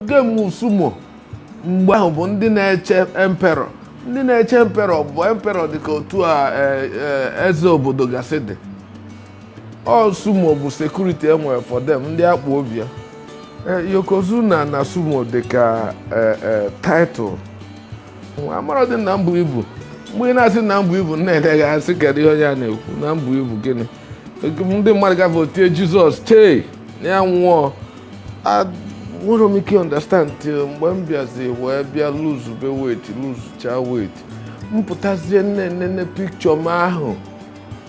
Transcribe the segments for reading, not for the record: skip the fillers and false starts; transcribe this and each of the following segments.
Game sumo mgbe ahụ bụ ndị na-eche emperor. Ndị na-eche emperor bụ emperor dịka otu a eze obodo gasị dị. Ọ sumo bụ security enwere for them, ndị akpụ obi ya. Yokozuna na sumo dịka title. Amara dị na mbụ ibu mgbe ị na-asị na mbụ ibu na-ele gị asị, kedu ihe onye a na-ekwu na mbụ ibu? Gịnị ndị mmadụ gafe otie Jizọs chee na ya nwụọ. Nwere m ike understand till mgbe m bịazi wee bịa lose weight, losechaa weight, m pụtazie nne nene picture m ahụ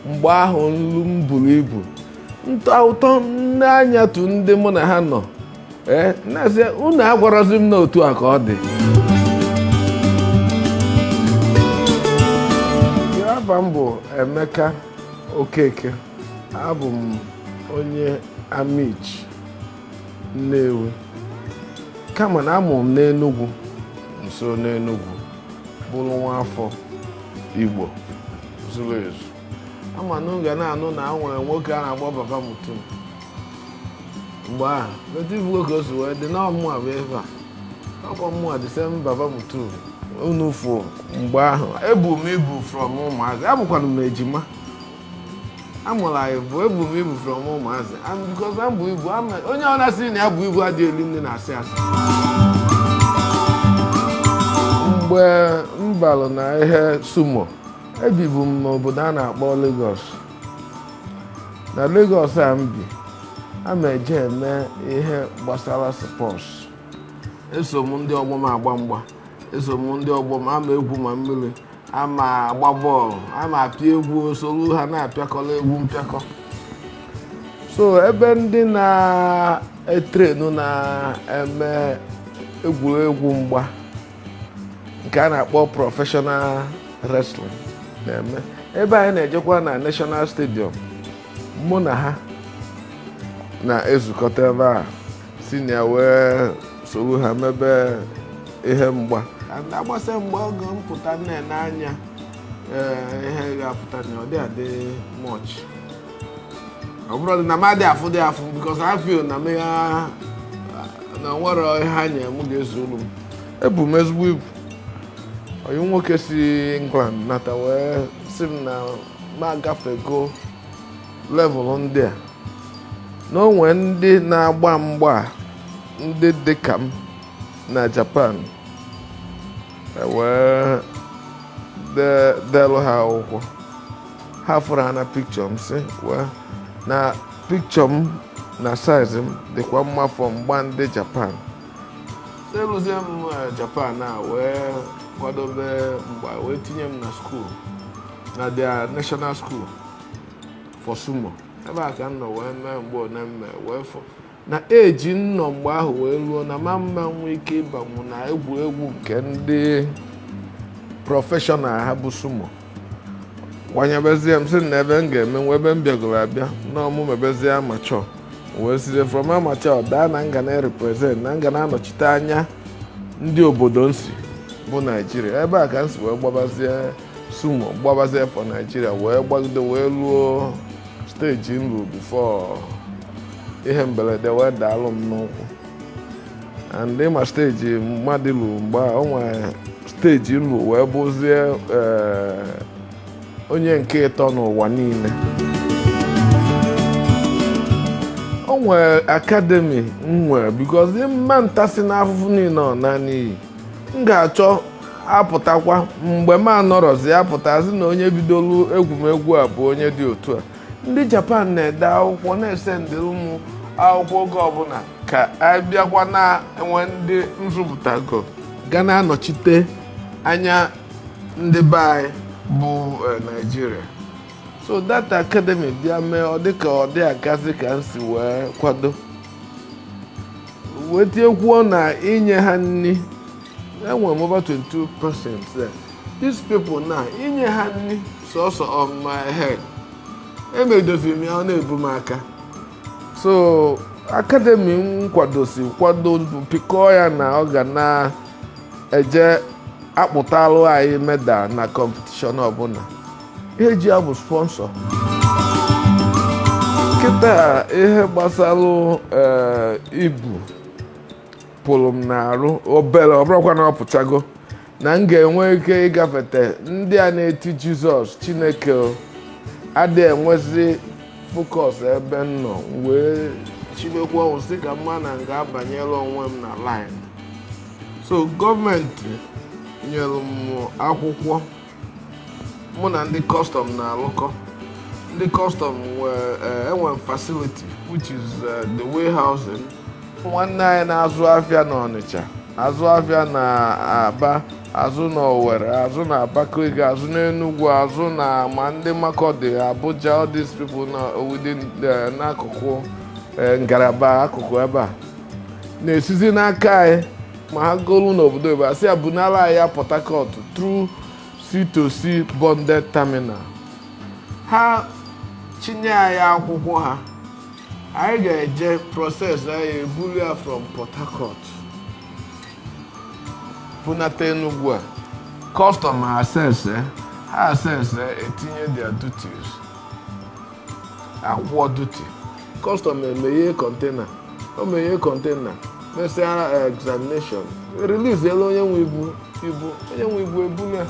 mgbe ahụ nlu m buru ibu ntọ ụtọ nne anya tụ ndị mụ na ha nọ. Ee, na-asị unu agwarazi m n'otu a ka ọ dị. Afa m bụ Emeka Okeke. Abụ m onye Amichi, Nnewi, kama na amụrụ m n'Enugu, nso n'Enugu, bụrụ nwa afọ Igbo zuru ezu. Ama na ga na-anụ na nwere nwoke a na-akpọ Baba Mutum mgbe ahụ etu ifugo ka o si wee dị na ọmụa bụ ebe a ọkwa mmụọ the same Baba Mutum unu fụ mgbe ahụ. Ebu m ibu from ụmụazị, abụkwana m ejima amụrụ anyị bụ ebu m ibu from ụmụazị. And because I'm bụ ibu onye ọ na-asị na ya bụ ibu adịghị eli nne na-asị asị. Mgbe m balụ na ihe sumo, ebibu m n'obodo a na-akpọ Lagos. Na Lagos a m bi, a ma eje eme ihe gbasara sports. Eso m ndị ọgbọ m agba mgba, eso m ndị ọgbọ m ama egwu ma mmiri, ama agba bọọlụ, ama apịa egwu, soro ha na-apịakọrọ egwu mpịakọ. So ebe ndị na-etrain na-eme egwuregwu mgba nke a na-akpọ professional wrestling na-eme ebe anyị na-ejekwa na National Stadium, mụ na ha na-ezukọta ebe a si na ya wee soro ha mebe ihe mgba. Agbasa mgbe oge mpụta na-ene anya, ee, ihe ga-apụta na ọ dị adị much. Ọ bụrụ na m adị afụ dị afụ because I feel na m ya na nwere ihe anya m ga-ezu olu m. Ebu m ezigbo ibu. Onye nwoke si England nata wee sị m na m agafego level ndị a, na o nwee ndị na-agba mgba ndị dị ka m na Japan. Wee delụ ha akwụkwọ, ha fụrụ ha na picture m, si wee na picture m na size m dịkwa mma for mgba ndị Japan. Eluzie m Japan a wee kwadobe mgba, wee tinye m na school, na their national school for sumo. Ebe a ka m nọ wee mee mgbe one mme wee fọ na eji nnọ mgbe ahụ wee ruo na ma mma nwee ike ịbanwu na egwuregwu nke ndị professional ha bụ sumo. Kwanyebezie m sị na ebe m ga-eme nwe ebe m bịagoro abịa na ọmụ mebezie amateur, wee sizie from amateur daa na nga na represent na nga na-anọchite anya ndị obodo nsi bụ Naijiria. Ebe a ka m si wee gbabazie sumo, gbabazie for Naijiria, wee gbagide wee ruo stage nru before ihe mberede wee daalụ m n'ụkwụ. And ịma stage mmadụ lu mgbe a, o nwere stage nru wee bụzie onye nke ịtọ n'ụwa niile. O nwere academy m nwere because mma ntasị n'afụfụ niile ọ na n'iyi. M ga-achọ apụtakwa mgbe m anọrọzi apụtazi na onye bidolu egwumegwu a bụ onye dị otu a. Ndị Japan na-ede akwụkwọ, na-ese ndị ụmụ akwụkwọ oge ọbụla ka abịakwa na-enwe ndị nzụpụtago ga na-anọchite anya ndị be anyị bụ Naijiria. So that academy bịa mee ọ dị ka ọ dị agazi ka m si wee kwado wee tinyekwuo na inye ha nri. Enwere m over 22% there. These people na inye ha nri sọsọ on my head emedoziri m ya, ọ na-ebu m aka. So academy m kwadosi kwado pịkọọ ya na ọ ga na-eje akpụtalụ anyị medal na competition ọbụla. Ihe ji ya bụ sponsor. Kịta ihe gbasalụ ibu Pụrụ m n'arụ obere, ọ bụrụkwa na ọ pụtago na m ga-enwe ike ịgafete ndị a na-eti Jizọs Chineke o adị enwezi focus ebe m nọ, m wee chibekwa ọnwụ sị ka mma na m ga-abanyere onwe m na line. So gọọmenti nyere m akwụkwọ, mụ na ndị custom na-alụkọ. Ndị custom nwee enwe facility, which is the warehousing. Nwanne anyị na-azụ afịa n'Ọnịcha, azụ afịa na Aba, azụ na Owerri, azụ na Abakaliki, azụ n'Enugu, azụ na ma ndị Makurdi, Abuja, all these people na within n'akụkụ ngalaba akụkụ ebe a na-esizi n'aka anyị ma ha golu n'obodo ebe a sị ya bunara anyị ya Port Harcourt through C2C bonded terminal. Ha chinye anyị akwụkwọ ha, anyị ga-eje process anyị, ebulu ya from Port Harcourt bunata Enugu a. Custom assess, ha assess, etinye their duties, akwụọ duty. Custom emeghe container, o meghe container, mesịa examination, release elu onye nwe ibu, ibu onye nwe ibu ebulu ya.